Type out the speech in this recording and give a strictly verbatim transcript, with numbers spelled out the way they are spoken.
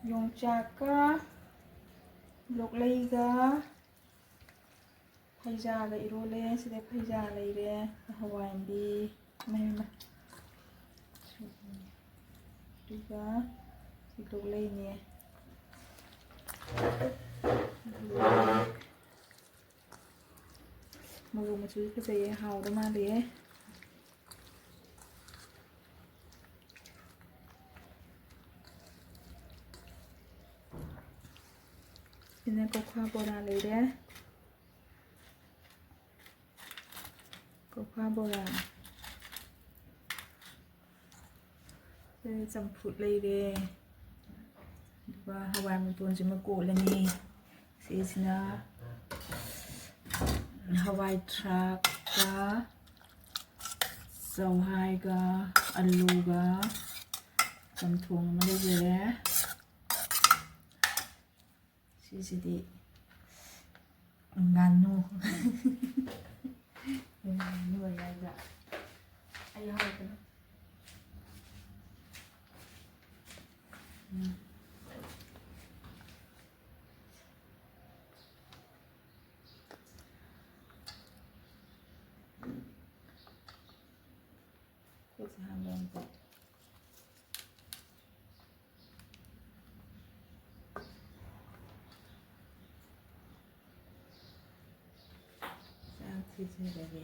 ꯌꯣꯡꯆꯥꯛꯀ ꯂꯣꯛꯂꯩꯒ ꯐꯩꯖꯥꯒ ꯏꯔꯣꯜꯂꯦ꯫ ꯁꯤꯗ ꯐꯩꯖꯥ ꯂꯩꯔꯦ, ꯍꯋꯥꯏ ꯑꯃꯗꯤ, ꯏꯃꯥꯏ, ꯏꯃꯥꯏ꯫ ꯑꯗꯨꯒ ꯁꯤ ꯂꯣꯛꯂꯩꯅꯦ꯫ ꯃꯣꯔꯣꯛ ꯃꯆꯨꯁꯨ ꯐꯖꯩꯌꯦ, ꯍꯥꯎꯗꯧ ꯃꯥꯜꯂꯦ꯫ ꯁꯤꯅ ꯀꯧꯈꯥ ꯕꯣꯔꯥ ꯂꯩꯔꯦ꯫ ꯀꯧꯈꯥ ꯕꯣꯔꯥ꯫ ꯁꯤꯅ ꯆꯝꯐꯨꯠ ꯂꯩꯔꯦ꯫ ꯑꯗꯨꯒ ꯍꯋꯥꯏ ꯃꯇꯣꯟꯁꯤꯃ ꯀꯣꯠꯂꯅꯤ꯫ ꯁꯤꯁꯤꯅ ꯍꯋꯥꯏ ꯊ꯭ꯔꯥꯛꯀ ꯆꯧꯍꯥꯏꯒ ꯑꯂꯨꯒ ꯆꯝꯊꯣꯡ ꯑꯃ ꯂꯩꯖꯔꯦ꯫ ꯁꯤꯁꯤꯗꯤ ꯉꯥꯅꯨ꯫ ꯉꯥꯅꯨ ꯑꯌꯥꯏꯕ꯫ ꯑꯩ ꯍꯧꯔꯛꯀꯅꯤ꯫ ꯎꯝ꯫ ꯈꯨꯠꯁꯦ ꯍꯥꯝꯕ ꯑꯝꯇ꯫ ꯆꯥꯛ ꯊꯤꯖꯔꯒꯦ꯫